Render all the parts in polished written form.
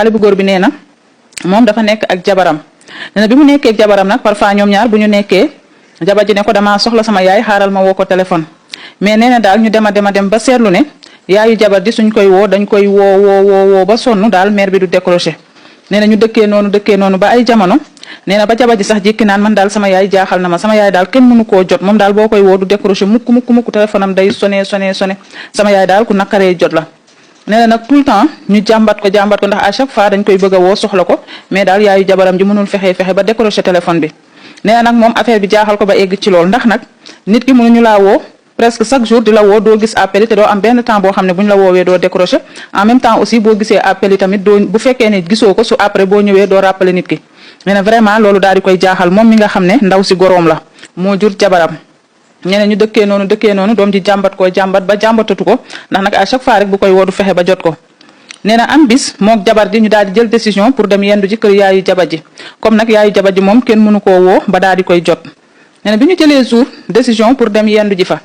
xale bu góor bi nee na moom dafa nekk ak jabaram nee na bi mu nekkee ak jabaram nag parfois ñoom ñaar bu ñu nekkee jabar ji ne ko damaa soxla sama yaay xaaral ma woo ko téléphone mais nee na daal ñu dem ba seetlu ne yaayu jabar ji suñ koy woo dañ koy woo ba sonn daal mère bi du décroché nee na ñu dëkkee noonu ba ay jamono nee na ba jabar ji sax jékki naan man daal sama yaay jaaxal na ma sama yaay daal kenn mënu koo jot moom daal boo koy woo du décroché mukk téléphone am day sonné sama yaay daal ku nakaree jot la nee na nag tout le temps ñu jàmbat ko ndax à chaque fois dañ koy bëgg a woo soxla ko mais daal yaayu jabaram ji mënul fexe ba décroché téléphone bi nee na nag moom affaire bi jaaxal ko ba egg ci lool ndax nag nit ki mënuñu laa woo presque chaque jour di la woo doo gis appel te doo am benn temps boo xam ne bu ñu la woowee doo décroché en même temps aussi boo gisee appel yi tamit doo bu fekkee ne gisoo ko su après boo ñëwee doo rappeler nit ki nee na vraiment loolu daal di koy jaaxal moom mi nga xam ne ndaw si goroom la moo jur jabaram ñeneen ñu dëkkee noonu doom ji jàmbat ba jàmbatatu ko ndax nag à chaque fois rek bu koy woo du fexe ba jot ko nee na am bis mook jabar ji ñu daal di jël décision pour dem yendu ji kër yaayu jabar ji comme nag yaayu jabar ji moom kenn mënu koo woo ba daal di koy jot nee na bi ñu jëlee jour décision pour dem yendu ji fa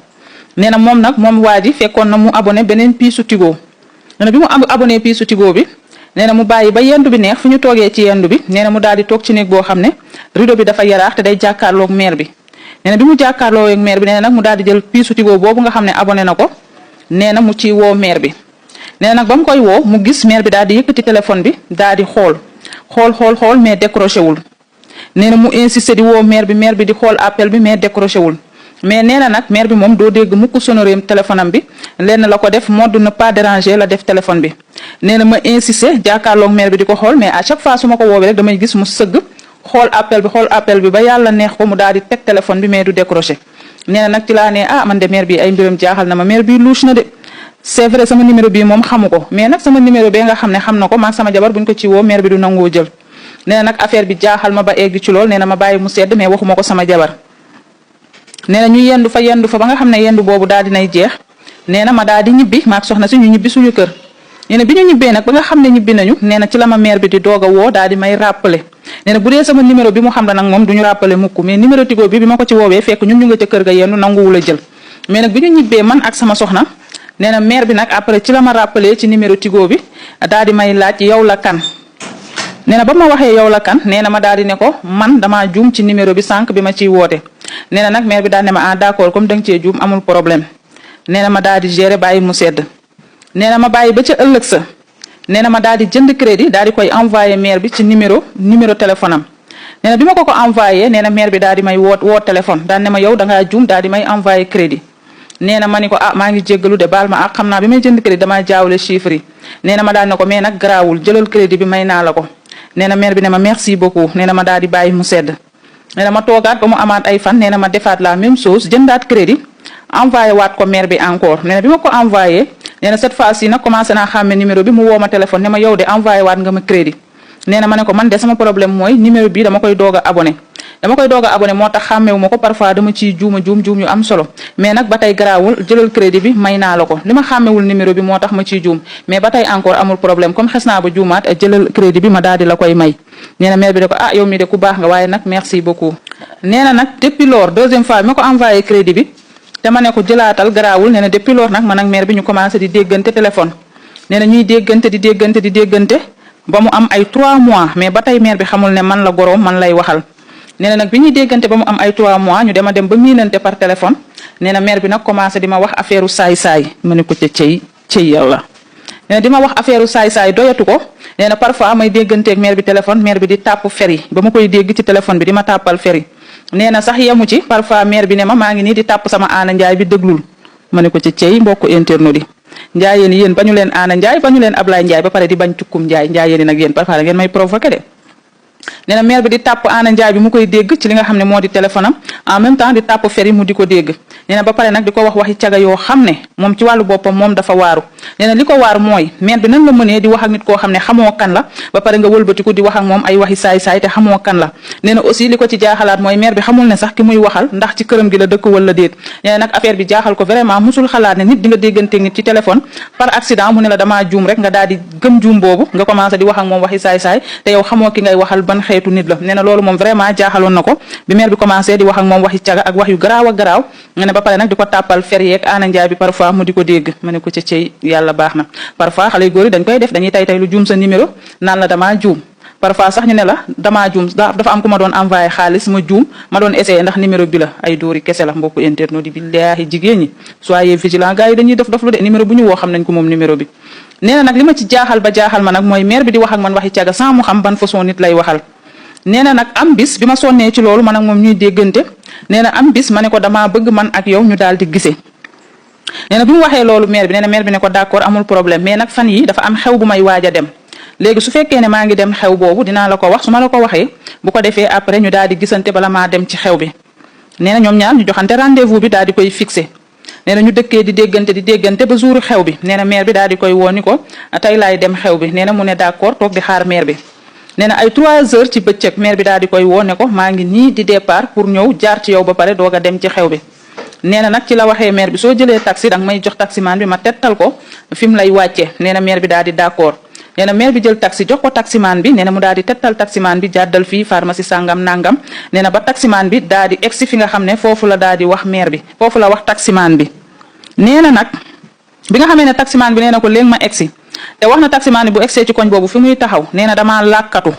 nee na moom waa ji fekkoon na mu abonné beneen piisu Tigo nee na bi mu abonné piisu Tigo bi nee na mu bàyyi ba yendu bi neex fu ñu toogee ci yendu bi nee na mu daal di toog ci néeg boo xam ne rideau bi dafa yaraax te day jàkkaarloog mère bi nee na bi mu jàkkaarloo ak mère bi nee na nag mu daal di jël piisu Tigo boobu nga xam ne abonné na ko nee na mu ci woo mère bi nee na nag ba mu koy woo mu gis mère bi daal di yëkkati téléphone bi daal di xool mais décroché wul nee na mu insisté di woo mère bi di xool appel bi mais décroché wul mais nee na nag mère bi moom doo dégg mukk sonoreem téléphone am bi lenn la ko def mode ne pas déranger la def téléphone bi nee na ma insisté jàkkaarloog mère bi di ko xool mais à chaque fois su ma ko woowee rek damay gis mu sëgg xool appel bi ba yàlla neex ko mu daal di teg téléphone bi mais du décroché nee na nag ci laa ne man de mère bi ay mbiram jaaxal na ma mère bi louche na de c'est vrai sama numéro bi moom xamu ko mais nag sama numéro bee nga xam ne xam na ko maag sama jabar buñ ko ci woo mère bi du nangoo jël nee na nag affaire bi jaaxal ma ba egg ci lool nee na ma bàyyi mu sedd mais waxuma ko sama jabar nee na ñu yendu fa ba nga xam ne yendu boobu daal dinay jeex nee na ma daal di ñibbi maag soxna si ñu ñibbi suñu kër nee na bi ñu ñibbee nag ba nga xam ne ñibbi nañu nee na ci la ma mère bi di doog a woo daal di may rappeler nee na bu dee sama numéro bi mu xam la nag moom duñu rappeler mukk mais numéro Tigo bi ma ko ci woowee fekk ñun ñu nga ca kër ga yendu nanguwul a jël mais nag bi ñu ñibbee man ak sama soxna nee na mère bi nag après ci la ma rappeler ci numéro Tigo bi daal di may laaj yow la kan nee na ba ma waxee yow la kan nee na ma daal di ne ko man damaa juum ci numéro bi sànq bi ma ciy woote nee na nag mère bi daal ne ma d'accord comme da nga cee juum amul problème nee na ma daal di gérer bàyyi mu sedd nee na ma bàyyi ba ca ëllëg sa nee na ma daal di jënd crédit daal di koy envoyé mère bi ci numéro téléphone am nee na bi ma ko envoyé nee na mère bi daal di may woo téléphone daal ne ma yow da ngaa juum daal di may envoyé crédit nee na ma ni ko maa ngi jéggalu de baal ma xam naa bi may jënd crédit damaa jaawle chiffre yi nee na ma daal ne ko mais nag garaawul jëlal crédit bi may naa la ko nee na mère bi ne ma merci beaucoup nee na ma daal di bàyyi mu sedd nee na ma toogaat ba mu amaat ay fan nee na ma defaat la même chose jëndaat crédit envoyé waat ko mère bi encore nee na bi ma ko envoyé nee na cette fois-ci nag commencé naa xàmme numéro bi mu woo ma téléphone ne ma yow de envoyé waat nga ma crédit nee na ma ne ko man de sama problème mooy numéro bi dama koy doog a abonné moo tax xàmmewu ma ko parfois dama ciy juum yu am solo mais nag ba tey garaawul jëlal crédit bi may naa la ko li ma xàmmewul numéro bi moo tax ma ciy juum mais ba tey encore amul problème comme xes naa ba juumaat jëlal crédit bi ma daal di la koy may nee na mère bi ne ko yow mi de ku baax nga waaye nag merci beaucoup nee na nag depuis lors deuxième fois bi ma ko envoyé crédit bi te ma ne ko jëlaatal garaawul nee na depuis lors nag man ak mère bi ñu commencé di déggante téléphone nee na ñuy déggante di déggante ba mu am ay 3 mois mais ba tey mère bi xamul ne man la goroom man lay waxal nee na nag bi ñuy déggante ba mu am ay 3 mois ñu dem ba miinante par téléphone nee na mère bi nag commencé di ma wax affaire saay-saay ma ne ko ca cëy yàlla nee na di ma wax affaire saay-saay doyatu ko nee na parfois may dégganteeg mère bi téléphone mère bi di tàpp fer yi ba ma koy dégg ci téléphone bi di ma tàppal fer yi nee na sax yemu ci parfois mère bi ne ma maa ngi nii di tàpp sama Aana Njaay bi déglul ma ne ko ca cëy mbokku internet yi njaayeen yéen bañu leen Aana Njaay bañu leen Ablaye Njaay ba pare di bañ cukkum Njaay njaayeen yi nag yéen parfois ngeen may provoqué de nee na mère bi di tàpp Aana Njaay bi mu koy dégg ci li nga xam ne moo di téléphone am en même temps di tàpp fer yi mu di ko dégg nee na ba pare nag di ko wax waxi caga yoo xam ne moom ci wàllu boppam moom dafa waaru nee na li ko waar mooy mère bi nan la mënee di wax ak nit koo xam ne xamoo kan la ba pare nga wëlbatiku di wax ak moom ay waxi saay-saay te xamoo kan la nee na aussi li ko ci jaaxalaat mooy mère bi xamul ne sax ki muy waxal ndax ci këram gi la dëkk wala déet nee na nag affaire bi jaaxal ko vraiment musul xalaat ne nit di nga dégganteeg nit ci téléphone par accident mu ne la damaa juum rek nga daal di gëm juum boobu nga commencé di wax ak moom waxi saay-saay te yow xamoo ki ngay waxal ban xeetu nit la nee na loolu moom vraiment jaaxaloon na ko bi maire bi commencé di wax ak moom waxi caga ak wax yu garaaw ak garaaw nga ne ba pare nag di ko tàppal fer yeeg Ana Njaay bi parfois mu di ko dégg ma ne ko ca cey yàlla baax na parfois xale yu góor yi dañ koy def dañuy tay lu juum sa numéro naan la damaa juum parfois sax ñu ne la damaa juum dafa am ku ma doon envoyé xaalis ma juum ma doon essayé ndax numéro bi la ay dóori kese la mbokku internet di billaahi jigéen ñi soyez vigilant gars yi dañuy def lu de numéro bu ñu woo xam nañ ko moom numéro bi nee na nag li ma ci jaaxal ba jaaxal ma nag mooy maire bi di wax ak man waxi caga sans mu xam ban façon nit lay waxal nee na nag am bis bi ma sonnee ci loolu man ak moom ñuy déggante nee na am bis ma ne ko damaa bëgg man ak yow ñu daal di gisee nee na bi mu waxee loolu maire bi nee na maire bi ne ko d'accord amul problème mais nag fan yi dafa am xew bu may waaj a dem léegi su fekkee ne maa ngi dem xew boobu dinaa la ko wax su ma la ko waxee bu ko defee après ñu daal di gisante bala maa dem ci xew bi nee na ñoom ñaar ñu joxante rendez-vous bi daal di koy fixé nee na ñu dëkkee di déggante ba jouru xew bi nee na maire bi daal di koy woo ni ko tey laay dem xew bi nee na mu ne d'accord toog di xaar maire bi nee na ay 3 heures ci bëccëg maire bi daal di koy woo ne ko maa ngi nii di départ pour ñëw jaar ci yow ba pare doog a dem ci xew bi nee na nag ci la waxee maire bi soo jëlee taxi danga may jox taximaan bi ma tettal ko fi mu lay wàcce nee na maire bi daal di d'accord nee na maire bi jël taxi jox ko taximaan bi nee na mu daal di tettal taximaan bi jàddal fii pharmacie sangam nangam nee na ba taximaan bi daal di egsi fi nga xam ne foofu la daal di wax maire bi foofu la wax taximaan bi nee na nag bi nga xamee ne taximaan bi nee na ko léegi ma egsi te wax na taximaan bi bu egsee ci koñ boobu fi muy taxaw nee na damaa làkkatu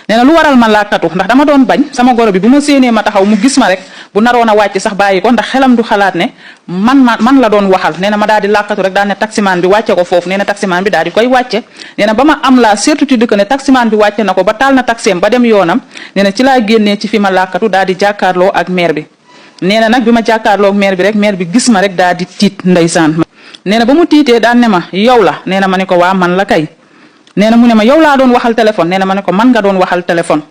nee na lu waral ma làkkatu ndax dama doon bañ sama goro bi bu ma séenee ma taxaw mu gis ma rek bu naroon a wàcc sax bàyyi ko ndax xelam du xalaat ne man la doon waxal nee na ma daal di làkkatu rek daal ne taximaan bi wàcce ko foofu nee na taximaan bi daal di koy wàcce nee na ba ma am la certitude que ne taximaan bi wàcce na ko ba taal na taxeem ba dem yoonam nee na ci laa génnee ci fi ma làkkatu daal di jàkkaarloo ak maire bi nee na nag bi ma jàkkaarloo ak maire bi rek maire bi gis ma rek daal di tiit ndeysaan nee na ba mu tiitee daan ne ma yow la nee na ma ne ko waa man la kay nee na mu ne ma yow laa doon waxal téléphone nee na ma ne ko man nga doon waxal téléphone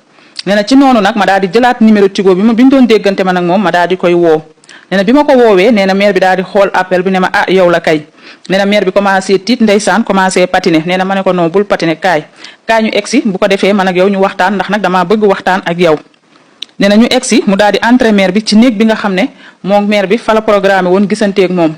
nee na ci noonu nag ma daal di jëlaat numéro Tigo bi ñu doon déggante ma nag moom ma daal di koy woo nee na bi ma ko woowee nee na maire bi daal di xool appel bi ne ma yow la kay nee na maire bi commencé tiit ndeysaan commencé patiner nee na ma ne ko non bul patiner kaay ñu egsi bu ko defee man ak yow ñu waxtaan ndax nag damaa bëgg waxtaan ak yow nee na ñu egsi mu daal di entrer maire bi ci néeg bi nga xam ne moom maire bi fa la programme woon gisanteeg moom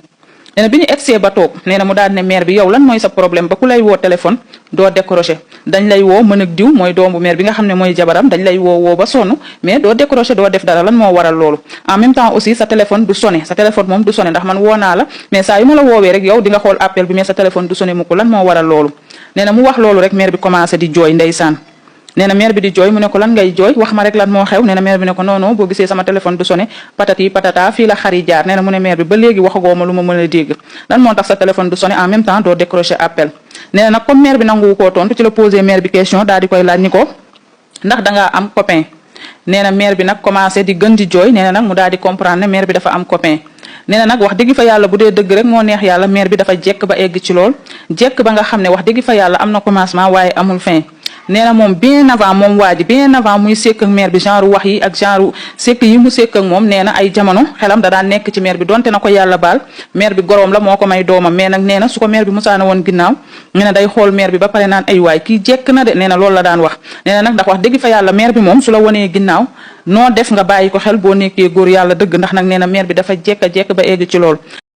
nee na bi ñu egsee ba toog nee na mu daal ne maire bi yow lan mooy sa problème ba ku lay woo téléphone doo décroché dañ lay woo mën ak diw mooy doomu maire bi nga xam ne mooy jabaram dañ lay woo ba sonn mais doo décroché doo def dara lan moo waral loolu en même temps aussi sa téléphone du sonné sa téléphone moom du sonné ndax man woo naa la mais saa yu ma la woowee rek yow di nga xool appel bi mais sa téléphone du sonné mu ko lan moo waral loolu nee na mu wax loolu rek maire bi commencé di jooy ndeysaan nee na maire bi di jooy mu ne ko lan ngay jooy wax ma rek lan moo xew nee na maire bi ne ko non non boo gisee sama téléphone du sonné patati patata fii la xari jaar nee na mu ne maire bi ba léegi waxagoo ma lu ma mën a dégg lan moo tax sa téléphone du sonné en même temps doo décrocher appel nee na nag comme maire bi nanguwu koo tontu ci la posé maire bi question daal di koy laaj ni ko ndax dangaa am copain nee na maire bi nag commencé di gën di jooy nee na nag mu daal di comprendre ne maire bi dafa am copain nee na nag wax dëgg fa yàlla bu dee dëgg rek moo neex yàlla maire bi dafa jekk ba egg ci lool jekk ba nga xam ne wax dëgg fa yàlla am na commencement waaye amul fin nee na moom bien avant moom waa ji bien avant muy sekk ak maire bi genre wax yi ak genre sekk yi mu sekk ak moom nee na ay jamono xelam da daan nekk ci maire bi donte na ko yàlla baal maire bi goroom la moo ko may doomam mais nag nee na su ko maire bi musaana woon ginnaaw nee na day xool maire bi ba pare naan ay waay kii jekk na de nee na loolu la daan wax nee na nag ndax wax dëgg fa yàlla maire bi moom su la wonee ginnaaw noo def nga bàyyi ko xel boo nekkee góor yàlla dëgg ndax nag nee na maire bi dafa jekk a jekk ba egg ci lool